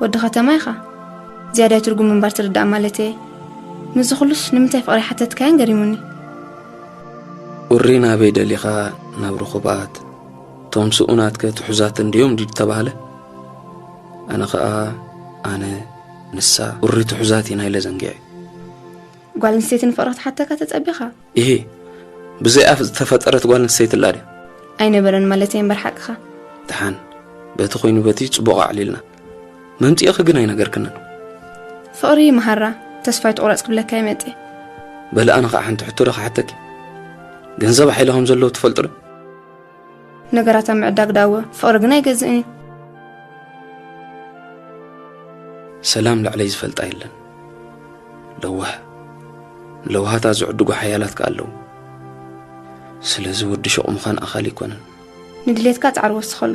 ወዲ ከተማ ኢኻ። ዝያዳይ ትርጉም ምንባር ትርዳእ ማለት እየ። ምስዚ ኩሉስ ንምንታይ ፍቕሪ ሓተትካዮን ገሪሙኒ። ኡሪ ናበይ ደሊኻ ናብ ርኹባት፣ እቶም ስኡናትከ ትሑዛት እንድዮም ድዩ ተባህለ? ኣነ ኸኣ ኣነ ንሳ ኡሪ ትሑዛት ኢና ኢለ ዘንጊዐ። ጓል ኣንስተይቲ ንፍቕሪ ክትሓተካ ተጸቢኻ? ኢሂ፣ ብዘይ ኣፍ ዝተፈጠረት ጓል ኣንስተይቲ ኣላ ድያ? ኣይነበረን ማለት እየ እምበር ሓቅኻ። ደሓን፣ በቲ ኮይኑ በቲ ጽቡቕ ኣዕሊልና። መምጽኢኺ ግን ኣይነገርክንን። ፍቕሪ መሃራ፣ ተስፋ ኣይትቑረጽ ክብለካ ይመጽእ። በሊ ኣነ ኸዓ ሓንቲ ሕቶ ዶ ክሓተኪ? ገንዘብ ሓይሊ ከም ዘለዎ ትፈልጡ ዶ? ነገራት ኣብ ምዕዳግ ዳወ ፍቕሪ ግን ኣይገዝእን እዩ። ሰላም ልዕለይ ዝፈልጣ የለን። ለዋህ፣ ለውሃታ ዝዕድጉ ሓያላት ከኣ ኣለዉ። ስለዚ ወዲ ሹቕ ምዃን ኣኻሊ ኣይኮነን። ንድሌትካ ጻዕሪ ወስኸሉ።